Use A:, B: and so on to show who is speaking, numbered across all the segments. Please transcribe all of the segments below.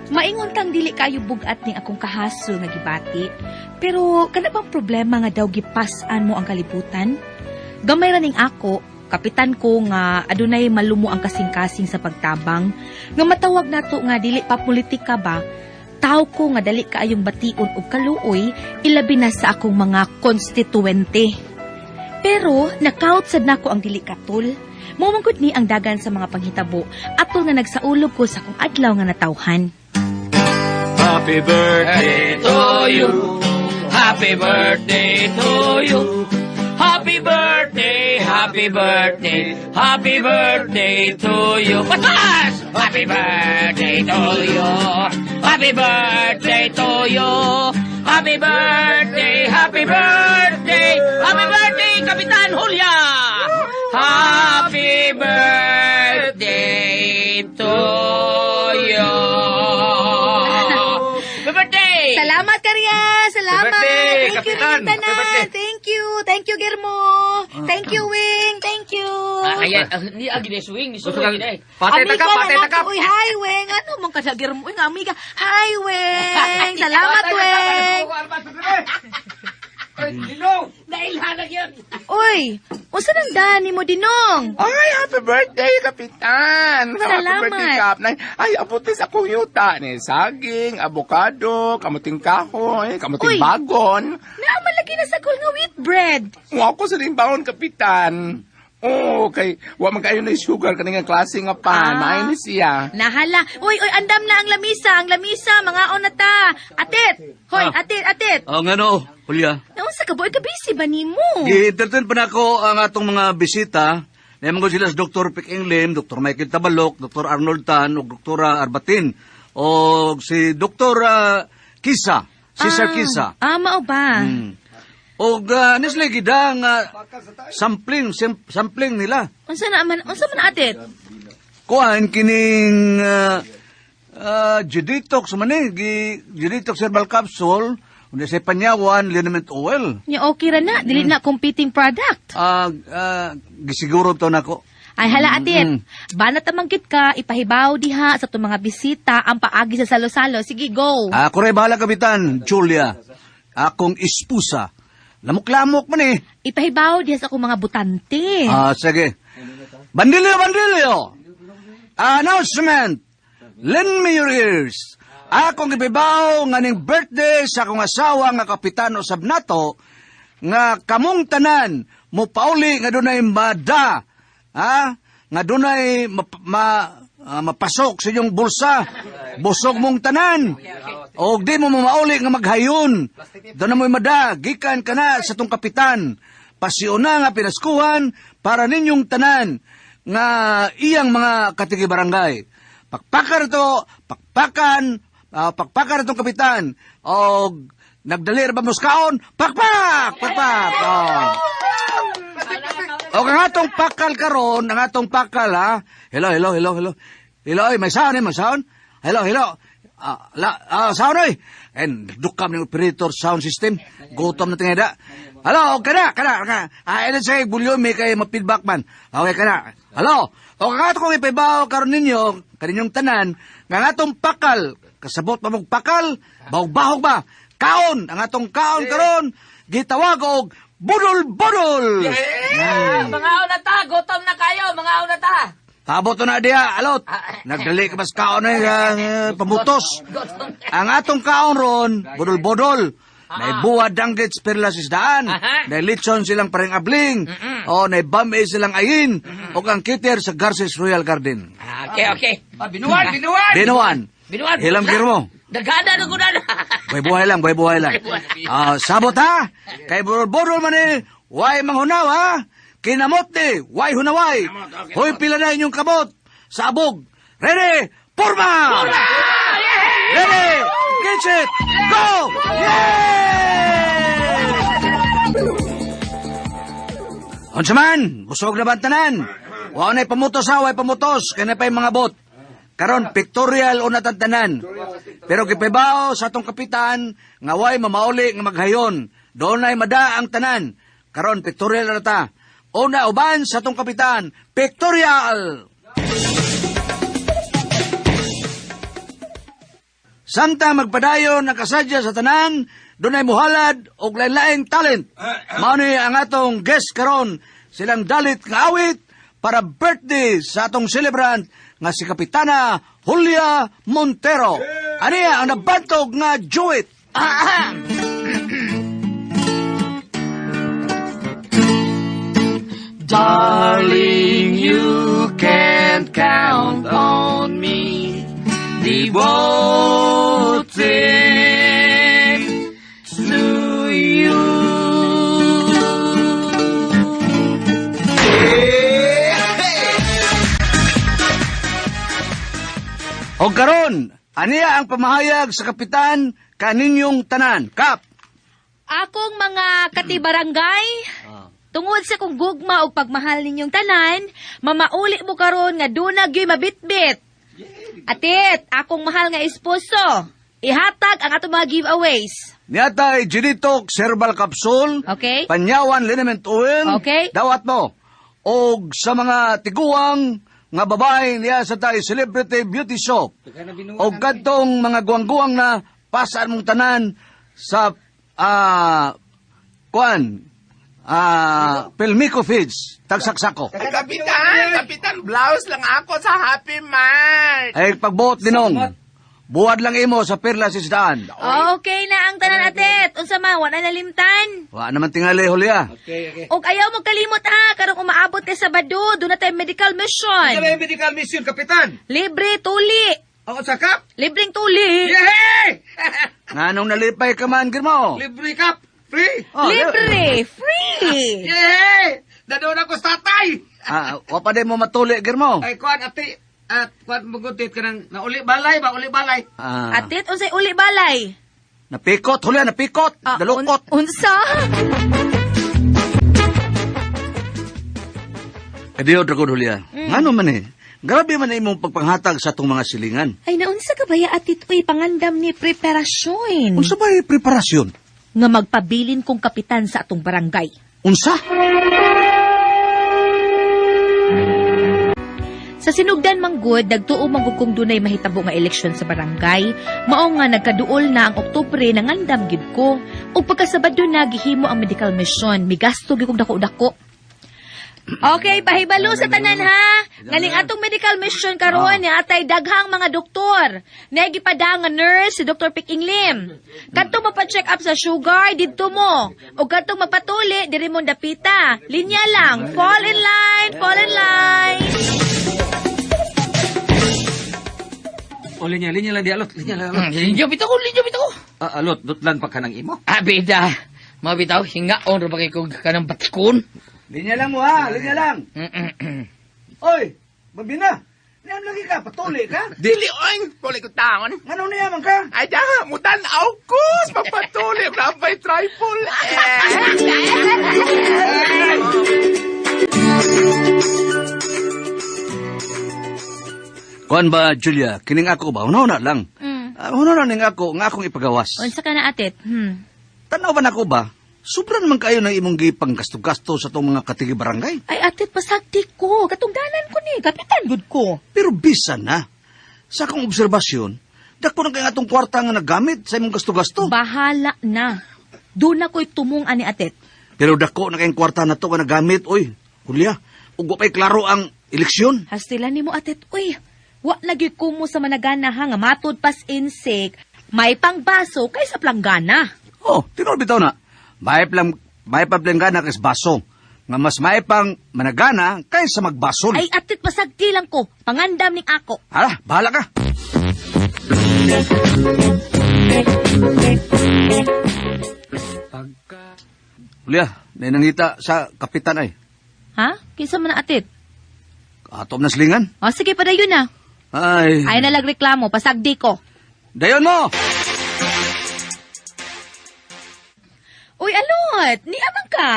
A: Maingon kang dili kayo bugat ning akong kahasol nga gibati. Pero kana bang problema nga daw gipas-an mo ang kalibutan? Gamay ra ning ako, kapitan ko nga adunay malumo ang kasing-kasing sa pagtabang, nga matawag nato nga dili pa politika ba, tao ko nga dali kaayong bation og kaluoy, ilabi na sa akong mga konstituente. Pero nakaut sad nako ang dili katol. Mao man gud ni ang dagan sa mga panghitabo atol nga nagsaulog ko sa akong adlaw nga natawhan.
B: Happy birthday to you. Happy birthday to you. Happy birthday, happy birthday, happy birthday to you. Patas! Happy birthday to you. Happy birthday to you. Happy birthday, happy birthday, happy birthday, Kapitan Julia! Happy birthday to you. Happy birthday!
A: Salamat, Karya! Salamat!
C: Happy birthday,
A: Thank you,
C: Kapitan!
A: rin tanan.
C: Happy birthday!
A: Thank you! Thank you, Germo! Thank you, Wing! Thank you!
B: Ah, ayan, ah, ni agi ni swing, ni
C: Gusto
B: swing
C: kang-
B: ni.
C: Patay ta
A: Amiga
C: ka, patay
A: na
C: ta ka.
A: nako, Uy, hi, Weng! Ano mong ka sa Germo? Uy, nga, amiga. Hi, Weng! Salamat, Weng!
B: Dahil hanag yun.
A: Uy, unsa nang dani mo dinong?
D: Ay, happy birthday, Kapitan! Happy
A: Salamat.
D: birthday, Kap. Nay, ay, abutis akong yuta. Ni saging, abokado, kamuting kahoy, kamuting
A: Uy.
D: bagon.
A: Naa man lagi na sagol nga wheat bread.
D: Wa ko sa baon, Kapitan. Oh, kay wa man kayo na sugar kani nga klase nga pan.
A: Ah.
D: Maayo ni siya.
A: Nahala. Uy, uy, andam na ang lamisa, ang lamisa, mga na ta. Atit! Hoy,
E: Ah.
A: atit, atit.
E: Oh, ngano, Julia.
A: Naunsa ka boy, kabisi ba nimo?
E: Gi-entertain pa nako ang atong mga bisita. Naman ko sila si Dr. Pick Lim, Dr. Michael Tabalok, Dr. Arnold Tan, ug Dr. Arbatin, o si Dr. Kisa, Cesar Kisa.
A: Ah, mao ba?
E: Og nisla gida nga sampling sampling nila.
A: Unsa na man, unsa man atit?
E: Kuan kining Juditox man eh, gi Juditox herbal capsule, unya sa panyawan liniment oil.
A: Nya okay ra na, dili na competing product.
E: Ah, ah, gisiguro to nako.
A: Ay hala atit. Banat amang gid ka ipahibaw diha sa itong mga bisita ang paagi sa salo-salo. Sige, go.
E: Ako rin bahala, Kapitan, Julia. Akong espusa. Lamok-lamok man eh.
A: Ipahibaw diha sa akong mga butante.
E: Ah, sige. Bandilyo, bandilyo! Announcement! Lend me your ears. Akong ipibaw nga ning birthday sa akong asawa nga kapitan usab nato nga kamong tanan mo pauli nga dunay mada, ha, nga dunay mapasok sa inyong bulsa, busog mong tanan og di mo mauli nga maghayon, doon na mo'y mada gikan kana sa tong kapitan, pasiuna nga pinaskuhan para ninyong tanan nga iyang mga katigi barangay. Pakpakar to, pakpakan, pakpakar itong kapitan og nagdali ra ba muskaon, pakpak pakpak, oh. O ang atong pakal karon, ang atong pakal ha. Hello, hello, hello, hello. Hello, oy, may sound eh, may sound. Hello, hello. Ah, la, sound oy. And dukam ng operator sound system. Gutom na tingada. Hello, okay na, kana, kana. Ah, ito sa volume kay ma-feedback man. Okay kana. Hello. O ang atong kong ipahibaw karon ninyo, kaninyong tanan, nga ang atong pakal, kasabot pa mong pakal, bahog-bahog ba? Kaon, ang atong kaon karon, gitawag og budol-budol.
B: Ah, mga una ta, gutom na kayo, mga una ta.
E: Tabot na diha, alot. Nagdali ka mas kaon na pamutos.
B: Gutom na.
E: Ang atong kaon ron, budol-budol. May buwa danggit perlas isdaan. May litson silang pareng abling. O, may bame silang ayin. O ang kiter sa Garces Royal Garden.
B: Ah, okay, okay.
C: Ah, binuwan, binuwan!
E: Binuan.
B: Binuan.
E: Hilam girmo.
B: Dagana na guna na.
E: Buhay-buhay lang, buhay-buhay lang. Ah, sabot ha. Kay budol-budol man eh. Way manghunaw ha. Kinamot ni, way hunaway. Hoy, pila na inyong kamot. Sa abog. Ready, purma! Ready, get set, go! Yeah! Unsa man, busog na ba ang tanan? Wa na'y pamutos ha, way pamutos, kaya na pa'y mga bot. Karon pictorial una tantanan. Pero gipahibaw sa atong kapitan nga way mamauli nga maghayon. Doon ay mada ang tanan. Karon pictorial na ta. Una uban sa atong kapitan, pictorial. Samtang magpadayon ang kasadya sa tanan, dunay muhalad og lain-laing talent. Mao ni ang atong guest karon, silang dalit nga awit para birthday sa atong celebrant nga si Kapitana Julia Montero. Aniya ang nabantog nga duet.
C: Darling, you can count on me, devoted to you.
E: O karon, aniya ang pamahayag sa kapitan kaninyong tanan. Kap!
A: Akong mga katibarangay, tungod sa kong gugma og pagmahal ninyong tanan, mamauli mo karon nga duna gyud mabitbit. Atit, akong mahal nga esposo, ihatag ang atong mga giveaways.
E: Niatay Genitox Herbal Capsule.
A: Okay.
E: Panyawan Liniment Oil.
A: Okay.
E: Dawat mo. Og sa mga tiguang nga babae niya sa tayo Celebrity Beauty Shop. Og kadtong mga guwang-guwang na pasaan mong tanan sa kuan Pelmico Feeds, tagsaksako.
D: Ay, kapitan, kapitan, blouse lang ako sa Happy Mart.
E: Ay pagbuot dinong. Buwad lang imo sa Perlas Isdaan.
A: Okay na ang tanan atit. Unsa man, wala na limtan.
E: Wa naman tingali, Julia.
C: Okay, okay.
A: Og ayaw mo kalimot ha, karong umaabot kay Sabado, doon na tayo medical mission.
C: Ano yung medical mission, Kapitan?
A: Libre tuli.
C: Ako sa kap?
A: Libreng tuli.
C: Yehey!
E: Nganong nalipay ka man, Girmao?
C: Libre kap! Free!
E: Oh,
A: Libre, free.
C: Yehey! Dadoon ako sa tatay!
E: Wa pa din mo matuli, Girmao.
C: Ay, kuan, ati, at kuan magutit ka ng nauli balay ba? Uli balay.
A: Atit unsay uli balay?
E: Napikot, Julia, napikot. Dalukot.
A: Unsa?
E: Kadiyo, Dragon, Julia. Ngano man eh. Grabe man imong pagpanghatag sa atong mga silingan.
A: Ay naunsa ka baya atit uy pangandam ni preparasyon
E: Unsa ba preparasyon?
A: nga magpabilin kong kapitan sa atong barangay.
E: Unsa?
A: Sa sinugdan manggod, nagtuo manggod kung dunay mahitabo nga eleksyon sa barangay. Mao nga nagkaduol na ang Oktubre nangandam gid ko. Ug pagkasabado na gihimo ang medical mission, migasto gyud kog dako-dako. Okay, pahibalo sa tanan ha. Nganing atong medical mission karon ni atay daghang mga doktor. Naay gipada nga nurse si Dr. Pikinglim. Kadto mapa-check up sa sugar didto mo. Ug kadtong mapatuli diri mo dapita. Linya lang, fall in line, fall in line.
C: O, linya, linya lang di, alot. Linya lang, alot.
B: Linyo bitaw ko, linyo bitaw ko.
C: Ah, alot, dutlan pa ka ng imo.
B: Ah, bida. Mabitaw, hingaon ra ba kay kog kanang batikon?
E: Linya lang mo ha, linya lang. Oy, mabina. Niyan lagi ka, patuli ka.
D: Dili, oy, puli ko taon.
E: Ngano niya man ka?
D: Ay, daha, mutan-aw ko. Papatuli, napay tripod.
E: Kuan ba, Julia, kining ako ba? Una lang. Una ning ako, nga akong ipagawas.
A: Unsa ka na atit?
E: Tanaw ba nako ba? Sobra naman kayo ng imong gipanggasto-gasto sa itong mga katigi barangay.
A: Ay atit pasagdi ko, katungdanan ko ni, kapitan gud ko.
E: Pero bisa na. Sa akong obserbasyon, dako na kay atong kwarta nga nagamit sa imong gasto-gasto.
A: Bahala na. Doon na ko'y tumong ani atit.
E: Pero dako na kayong kwarta na to nga nagamit, oy. Julia, ug wa pa'y klaro ang eleksyon.
A: Hastila nimo atit, uy. Wa lagi ko mo sa managana ha nga matud pas insik. May pangbaso kaysa planggana.
E: Oh, tinuod bitaw na. May plang may paplangana kay baso. Nga mas may pang managana kaysa magbasol.
A: Ay atit pasagdi lang ko, pangandam ning ako.
E: Hala, bahala ka.
C: Pagka...
E: Julia, may nangita sa kapitan ay.
A: Ha? Kinsa man na atit?
E: Atom na silingan.
A: O sige padayon na.
E: Ay.
A: Ay na reklamo, pasagdi ko.
E: Dayon mo!
A: Uy alot, ni amang ka.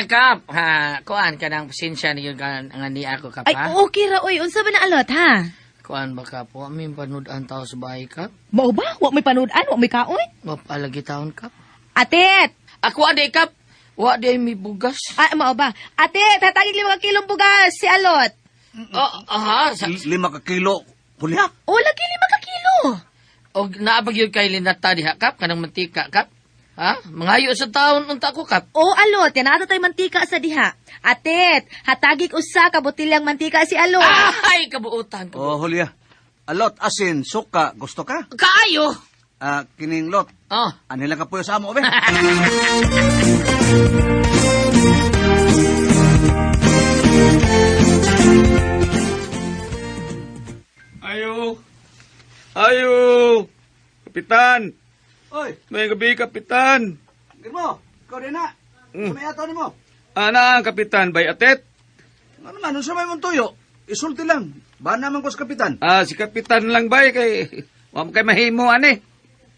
B: Kap, ha, kuan ka ng pasensya niyo ka nga ni ako kap,
A: Ay
B: ha?
A: okay ra uy, unsa ba na alot ha?
B: Kuan ba kap, wa mi panud-an tao sa bahay kap?
A: Mao ba? Wa may panood-an, wa may kaon?
B: Wa palagi taon kap.
A: Atit!
B: Ako aday kap, wa di mi bugas.
A: Ay, mao ba? Ate, tatagig 5 kilong bugas si Alot.
B: Oh, aha, sa,
E: 5 ka kilo. Julia,
A: O, lagi 5 ka kilo.
B: Og naabag yun kay linata diha, Kap, kanang mantika, Kap. Ha? Mangayo sa taon unta ko, Kap.
A: O Alot, yan ato tay mantika sa diha. Atet, hatagik usa ka botilyang mantika si Alot.
B: Ay, kabuutan ko.
E: Oh, Julia. Alot, asin, suka, gusto ka?
B: Kaayo!
E: Ah, kining lot.
B: Oh.
E: Ano lang ka po sa amo, be?
C: Ayo. Ayo. Kapitan.
E: Oy,
C: May gabi, Kapitan.
E: Girmo, ikaw din na. Sumay ato nimo.
C: Ana ang Kapitan, bay atet.
E: Ano man, unsa may mong tuyo? Isulti lang. Ba naman ko sa kapitan?
C: Ah, si Kapitan lang bay kay wa man kay mahimo ani.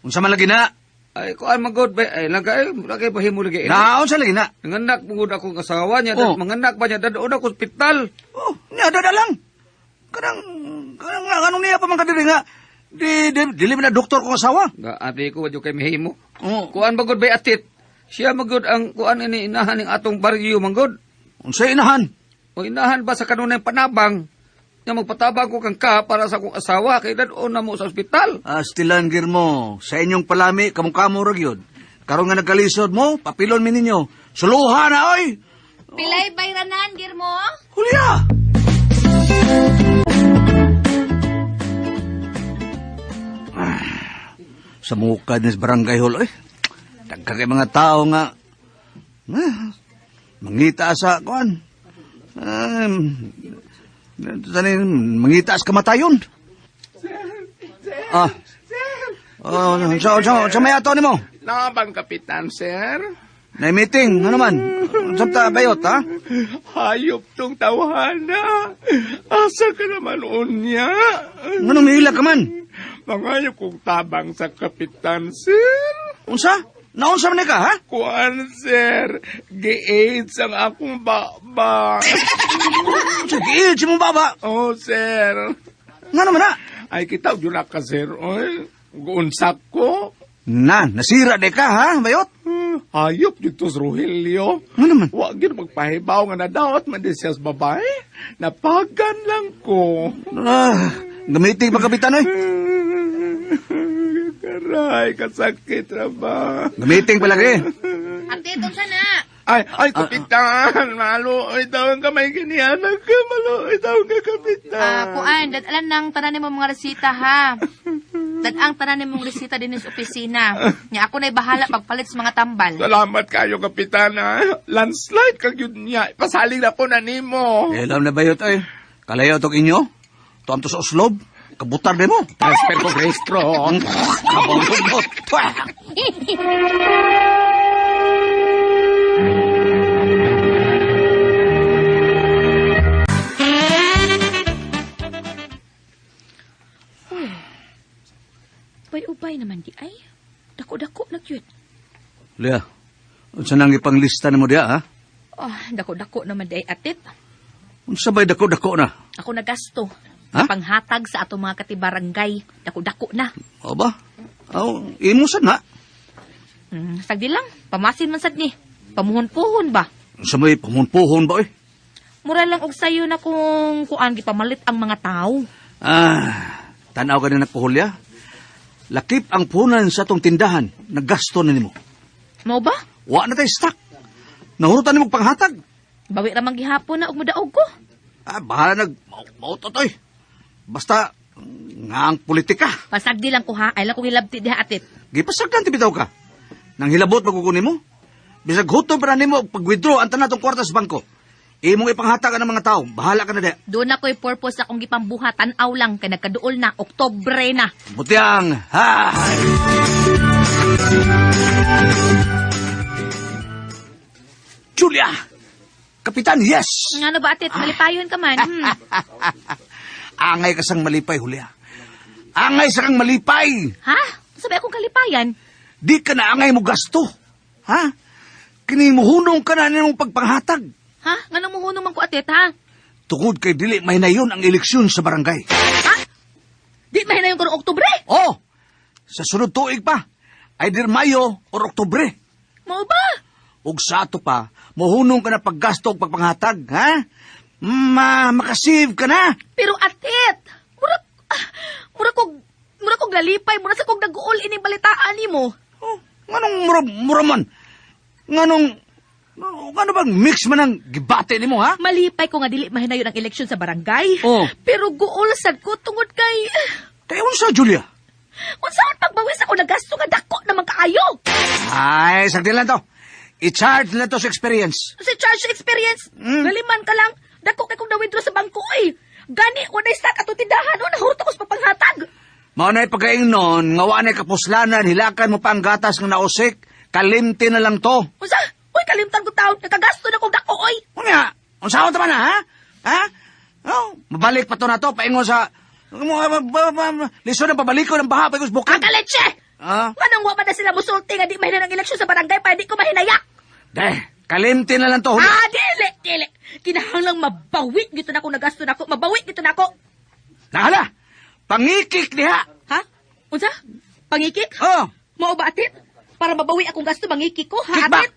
E: Unsa man lagi na?
C: Ay, kuan magod bay ay lang kay lagi mahimo lagi.
E: Na, unsa lagi na?
C: Nanganak mugod akong asawa niya,
E: Oh.
C: oh. Manganak ba niya dadon ako ospital.
E: Oh, niya dada lang. Kanang kanang nga anong niya pa man kadiri nga di di dili man na doktor kong asawa.
C: Ga ate ko wadyo kay mahimo.
E: Oh.
C: Kuan magod bay atit. Siya magod ang kuan ini inahan ning atong baryo manggod.
E: Unsa inahan?
C: O inahan ba sa kanunay panabang? Nga magpatabang ko kang ka para sa akong asawa kay dadon na mo sa ospital.
E: Astilan Girmo, sa inyong palami kamukamo ra gyud. Karon nga nagkalisod mo, papilon mi ninyo. Suluha na oy.
A: Pilay bayranan, Girmo?
E: Julia! Ah, sa mukha ni barangay hall, eh. Dagka kay mga tao nga, ah, mangita sa, kuan, um, mangita sa kamatayon. Ah, oh, sa may ato nimo?
D: Nabang kapitan, sir.
E: Na meeting, ano man? Sa bayot, ha?
D: Hayop tong tawhana. Asa ka naman unya?
E: Anong mihila ka man?
D: Mangayo kong tabang sa kapitan, sir.
E: Unsa? Naunsa man ni ka, ha?
D: Kuan, sir. Gi-AIDS ang akong baba.
E: Unsa giil si mong baba?
D: Oh, sir.
E: Nga naman na.
D: Ay, kita yun na ka, sir. Oy, unsak ko.
E: Na, nasira de ka, ha, bayot?
D: Hayop dito sa Rogelio.
E: Nga naman?
D: Wa gyud magpahibaw nga nadawat man din siya sa babae. Napagan lang ko.
E: Ah, gamitin pa kapitan, oy.
D: Karay, kasakit ra ba?
E: Gamitin palagi.
A: Atet, unsa na?
D: Ay, ay, kapitan, maluoy daw ang kamay kinianak ka, maluoy daw ang kapitan.
A: Ah, kuan, dadalan ng tanan nimo mga resita ha. Dadang tanan nimong resita din sa opisina. Nya ako na'y bahala pagpalit sa mga tambal.
D: Salamat kayo, kapitan, ha. Landslide kag yun niya. Pasalig na ko na nimo.
E: Eh, alam na bayot, oy. Kalayo tong inyo. Tuam to sa Oslob. Kabutar din mo.
D: Transfer ko restro.
E: Kabalot.
A: Ubay-ubay naman di ay. Dako-dako na cute.
E: Lea, unsa nang ipanglista nimo diya, ha?
A: Oh, dako-dako naman di ay atit.
E: Unsa bay dako-dako na?
A: Ako nagasto.
E: Ha?
A: Panghatag sa atong mga katibarangay. Dako-dako na.
E: O ba? Aw, imo sad na.
A: Sagdi lang. Pamasin man sad ni. Pamuhon-puhon ba?
E: Unsa may pamunpuhon ba, oy?
A: Mura lang og sayo na kung kuan gipamalit ang mga tao.
E: Ah, tanaw ka na nagpuhulya. Lakip ang punan sa tong tindahan, naggasto na nimo.
A: Mao ba?
E: Wa na tay stock. Nahurutan nimo panghatag.
A: Bawi ra man gihapon na og mudaog ko.
E: Ah, bahala nag mautot oy. Basta nga ang politika.
A: Pasagdi lang ko ha. Ay lang kong hilabti diha atit.
E: Gipasagdan ti bitaw ka. Nang hilabot magkukunin mo. Bisag hutom pa na nimo og pag-withdraw ang tanan tong kwarta sa bangko. Imong ipanghatag ang mga tao. Bahala ka na di.
A: Doon ako'y purpose akong gipambuhat. Tanaw lang kay nagkaduol na. Oktobre na.
E: Butiang, ha! Julia! Kapitan, yes!
A: Ano ba atit? Malipayon ka man.
E: Angay ka sang malipay, Julia. Angay sa kang malipay.
A: Ha? Sabi akong kalipayan.
E: Di ka na angay mo gasto. Ha? Kini muhunong ka na nimong pagpanghatag.
A: Ha? Nganong muhunong man ko atit ha?
E: Tungod kay dili may nayon ang eleksyon sa barangay.
A: Ha? Di mahinayon ko noong Oktubre.
E: Oh! Sa sunod tuig pa, either Mayo or Oktubre.
A: Mao ba?
E: Ug sa ato pa, muhunong ka na paggasto og pagpanghatag, ha? Ma makasave ka na.
A: Pero atit, mura, ah, mura kog, mura kog nalipay, mura sa kong naguol ining balitaan nimo.
E: Oh, nganong mura, mura man? Nganong, ngano bang mix man ang gibate nimo, ha?
A: Malipay ko nga dili mahinayon ang eleksyon sa barangay.
E: Oh.
A: Pero guol sad ko tungod kay
E: Kaya unsa, Julia?
A: unsaon pagbawis ako nagasto nga dako naman kaayo.
E: Ay, sagdi lang to. I-charge na to sa experience.
A: Sa charge sa experience, naliman ka lang. Dako kay kong na-withdraw sa bangko eh. Gani, walay stock ato tindahan. O, nahurot ako sa papanghatag.
E: Mao na'y pagkaingnon, nga wa na'y kapuslanan, hilakan mo pa ang gatas nga nausik, kalimti na lang to.
A: Unsa? Uy, kalimtan ko taon. Nakagasto na kong dako, oy.
E: Unya, unsaon ta man na, ha? Ha? Oh, mabalik pa to na to, paingon sa... Lisod na pabaliko ng baha, paingon sa bukid.
A: Kakaletche!
E: Ah?
A: Nganong wa man na sila musulti nga di mahinan ang eleksyon sa barangay para di ko mahinayak?
E: Deh, kalimti na lang to. Huli.
A: Ah, dili, dili. Kinahanglang mabawi gito na ako nagasto na ako. Mabawi gito na ako.
E: Nahala, pangikik diha.
A: Ha? Unsa? Pangikik?
E: Oh,
A: Mao ba atit? Para mabawi akong gasto, mangikik ko, ha,
E: Kickback.
A: atit?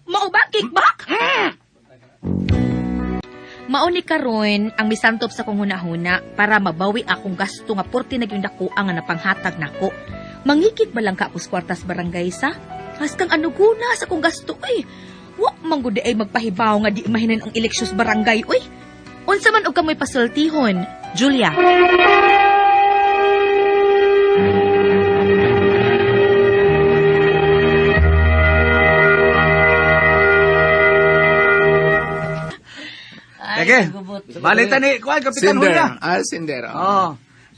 A: Mao ba? Kickback? Mao ni karon ang misantop sa kong hunahuna para mabawi akong gasto nga porte na gyud dako ang napanghatag nako. Mangikik ba lang ka akong kwartas barangay sa? Haskang ano guna sa akong gasto oy. Wa man gud ay magpahibaw nga di mahinan ang eleksyon sa barangay oy. Unsa man og kamoy pasultihon, Julia?
E: Sige, balitan ni Kuan, Kapitan
D: Sinder.
E: Julia.
D: Ah, sinder.
E: Oh.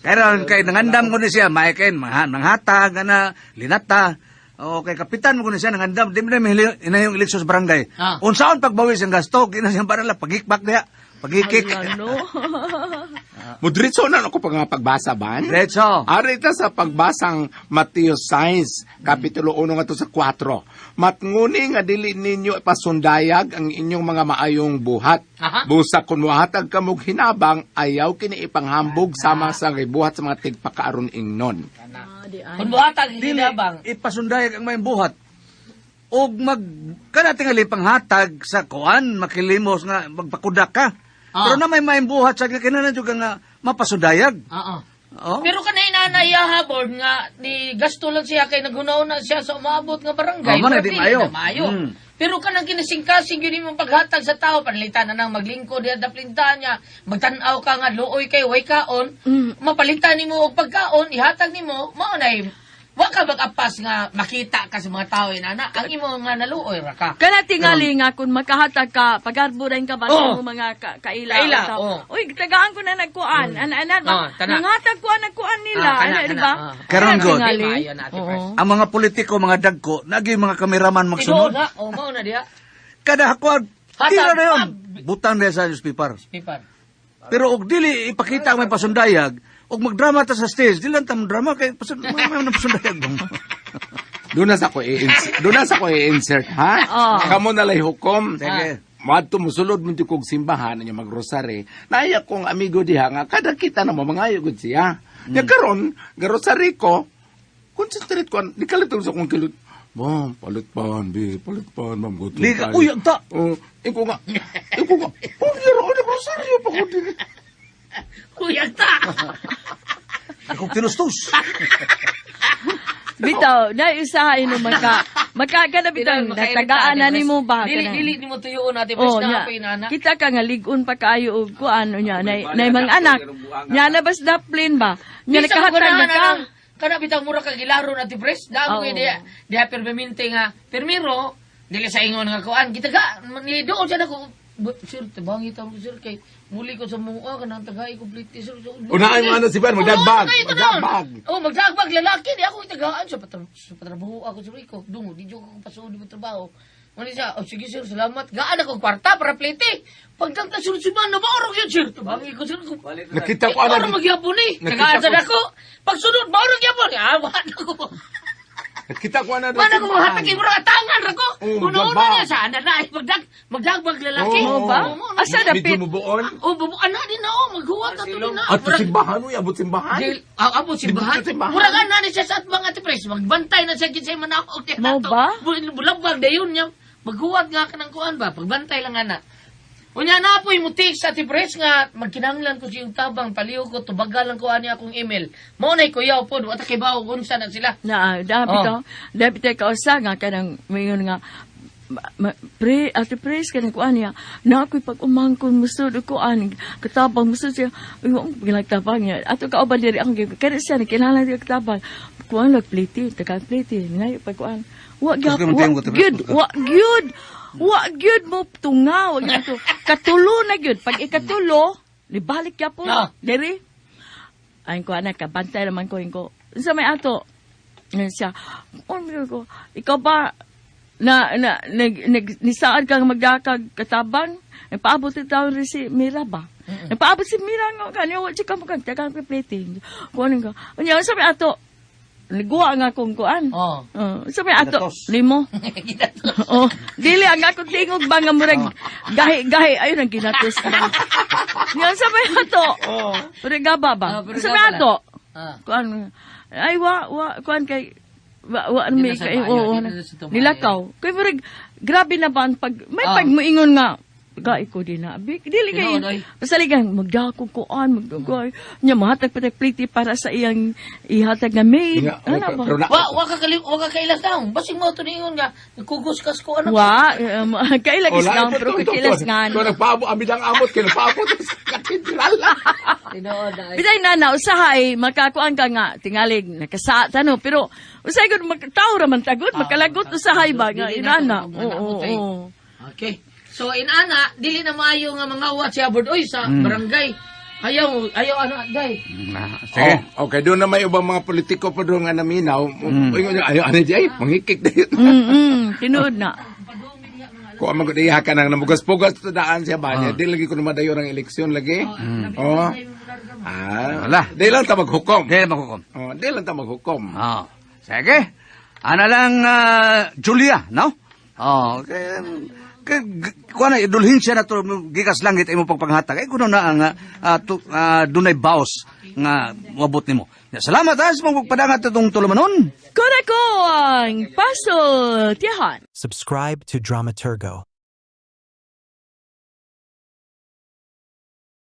E: Karon kay nangandam ko ni siya, Michael, manghatag ana linata. O kay kapitan mo ko ni siya nangandam, di mo na inayong eleksyon sa barangay.
B: Ah.
E: Unsaon pagbawi siyang gasto, kina siyang barala pagikbak diha, pagikik.
F: Ano?
D: Mudritso na ako pag pagbasa ban.
E: Diretso.
D: Arita sa pagbasang Mateo 6, Kapitulo 1 ngadto sa 4. Matnguni nga dili ninyo ipasundayag ang inyong mga maayong buhat.
B: Aha.
D: Busa kun mohatag kamog hinabang, ayaw kini ipanghambog sama sa gibuhat sa mga tigpakaaron ingnon.
B: Kung buhatag,
E: Dili
B: hinabang.
E: ipasundayag ang mayong buhat. Og mag kana tingali panghatag sa kuan makilimos nga magpakudak ka.
B: Ah.
E: Pero na may mayong buhat sa kinahanglan jud ka nga mapasundayag.
B: Oo.
E: Oh.
B: Pero kanay nanay habon nga di gasto lang siya kay naghunaw na siya sa umaabot nga barangay.
E: Oh, man,
B: Pero
E: di
B: dili
E: maayo.
B: na maayo. Pero kanang kinasingkasing yun imong paghatag sa tao panalitan na nang maglingkod diha daplinta niya, magtan-aw ka nga luoy kay way kaon, mapalitan nimo og pagkaon, ihatag nimo, mao nay wa ka mag-apas nga makita ka sa mga tao inana ang imo nga naluoy ra ka.
F: Kana tingali nga kung makahatag ka, pagarbo rin ka ba sa
B: Oh.
F: imong mga kaila.
B: Kaila,
F: o tao.
B: oh.
F: Uy, tagaan ko na nagkuan. Ana, ba?
B: Oh, tana.
F: Nanghatag ko nagkuan nila.
B: Ah, kana,
F: Ana, di
B: kana,
F: ba?
B: ah.
E: Karon,
F: Kana
E: good.
F: tingali.
B: Di maayo na, Ate
F: Oo.
B: Pres.
E: Ang mga politiko, mga dagko, nagi mga kameraman
B: Tinuod
E: magsunod.
B: ha, oh mao na diha.
E: Kada hakuan,
B: Hatag,
E: tira na yun.
B: pab!
E: Butang na sa newspaper.
B: Pipar.
E: Pero og dili ipakita ang may pasundayag, og magdrama ta sa stage, dili lang ta drama kay may pasundayag.
D: Doon na sa ko i-insert, doon na sa ko i-insert, ha?
F: Oo.
D: Kamo na lay hukom.
E: Sige.
D: Madto musulod mo kog simbahan niya magrosary. Naaya kong amigo diha nga kada kita na mo mangayo gud siya. Nya karon garosary ko, concentrate ko di kalit sa akong kilot. Ma'am, palit pan, bi, palit pan, ma'am, gutom
E: Liga,
D: tayo.
E: uy, agta.
D: Oh, iko nga, iko nga, oh, yaro, nagrosaryo pa ko din.
B: Kuyag ta.
E: Akong tinustos.
F: Bitaw, na usahay no maka maka kana bitaw natagaan na nimo ba
B: Dili
F: kana.
B: dili nimo tuyoon ate Pres
F: Oh,
B: na
F: nya.
B: apoy nana.
F: Kita ka nga ligon pa kaayo og kuan nya nay nay mga anak. Nya na bas daplin ba? Nya
B: Bisa ko
F: nakahatag na
B: ganahan
F: ka.
B: anang kana bitaw mura ka gilaro na ti Pres. Damo
F: Oo.
B: kay diha diha permanente nga permiro dili sa ingon nga kuan kita ka ni doon siya nako sir tabangi ta mo sir kay muli ko sa mua kanang tagay complete sir. So,
D: Unahan mo ano si Ben, magdagbag,
B: Unahan kayo taon.
D: magdagbag.
B: Oh, magdagbag lalaki di ako itagaan sa sa patrabaho ako sir ko. Dungo di jud ako pasuod mo trabaho. Mali siya, oh, sige sir, salamat. Gaan ako kwarta para plete. Pagdagdag sunod si Man, nabaorog yun sir. Tabangi ko sir.
D: Nakita ko
B: ano.
D: ano.
B: Magyapon eh.
D: Nakita
B: Tagaan sa
D: ko-
B: dako. Pagsunod, maurog yapon. Ah, wala ko.
D: Nakita ko ano.
B: Mana ko mahatag kay murag atangan ra ko.
D: Oo,
B: Uno-uno
D: magdagbag.
B: na sa ana na ay magdagbag lalaki.
D: Oo.
F: Mo ba?
B: Oo, mo, na.
F: Asa dapit?
D: Medyo mubuon.
B: Oh, bubu ana din na oh, maghuwat na to din na.
D: At simbahan, uy, abot simbahan.
B: Dil, ah, abot simbahan.
D: Dito simbahan.
B: Murag ana ni siya sa atbang ati pres. Magbantay na siya kinsay manako.
F: Mo ba?
B: Bulabag dayon niya. Maghuwat nga ka ng kuan ba? Pagbantay lang ana. Unya na po mo text sa Pres nga magkinahanglan ko siyang tabang palihog ko tubagal lang ko ani akong email. Mao nay kuyaw pod wa ta kibaw unsa na sila.
F: Na, dapat
B: Oh.
F: oh. Dapat kausa nga kanang mayon nga pre ate pres kanang kuan niya na ako'y pag umangkon musud og kuan katabang musud siya ingon tabang niya ato kauban diri akong kaya siya kinahanglan siya katabang kuan lag pliti taga pliti ngay pag kuan wa gyud
E: Gusto ko
F: wa
E: man tingog,
F: gyud wa gyud wa gyud mo tunga wa gyud to katulo na gyud pag ikatulo nibalik gyapon
B: Ah.
F: diri ay ko anak kabantay naman ko ko sa may ato. Ngayon siya, ano ko, ikaw ba na na nag, nag nisaad kang magdakag katabang? Nagpaabot yung taon rin si Mira ba? Nagpaabot si Mira nga kanyo, wa siya ka makang tagang plating. Kuan ka. Unya sa may ato, niguwa nga akong kuan.
B: Oh.
F: Sa may ato,
E: Ginatos.
F: limo. Oh, dili ang akong tingog ba nga murag gahi gahi ayun ang ginatos ba. Yan sa may ato.
B: Oh.
F: Pero gaba ba?
B: Ah, pero
F: Sa may
B: gaba
F: ato.
B: Ah.
F: Kuan ay wa wa kuan kay wa wa
B: Di
F: may
B: na sa
F: kay
B: maayo,
F: oo
B: di
F: na.
B: na sa tumayo.
F: Nilakaw. Kay murag grabe na ba ang pag may
B: Ah.
F: pag moingon nga gaay ko din na. Dili kay
B: Tinuod, oy.
F: pasaligan magdako kuan magdugay. Nya mahatag pa tag plate para sa iyang ihatag nga maid.
D: Nga,
F: Ano ba?
D: pero na,
B: Wa ka kailas taong. Basig mo to ningon nga nagkugos kas ko anak.
F: Wa, kailag
D: Oh,
F: Islam
D: lain
F: pero
D: po to,
F: kailas
D: to.
F: nga.
D: Kung nagpaabot, amid ang amot, kaya nagpaabot sa katedral.
B: Tinuod ay.
F: Bitay na na usahay makakuan ka nga tingalig nakasa tano pero usahay gud makataw ra man tagod makalagot usahay ba nga
B: Dili na
F: inana.
B: to,
F: Oo oo.
B: okay.
F: oo.
B: Okay. So inana dili na maayo nga mga wat siya board oy sa barangay. Ayaw ayaw ano day.
C: Na, sige.
D: Oh, okay, doon na may ubang mga politiko pa doon nga naminaw. Ingon niya, ayaw, ano di, ay, mangikik na yun.
F: Tinuod na.
D: Kung ang magod ka nang namugas-pugas sa daan siya ba niya, di lagi ko na madayon ang eleksyon lagi. Oh. Ah,
C: Wala.
D: di lang ta maghukom.
C: Di makukom.
D: Oh, di lang ta maghukom.
C: Oh. Sige. Ana lang Julia, no? Oh, kay kay kuan na idulhin siya na to gikas langit imo pagpanghatag. Ay kuno na ang dunay baos nga moabot nimo. Salamat ha sa mong pagpadangat atong tulumanon.
F: Kura ko ang Paso Tihan.
G: Subscribe to Dramaturgo.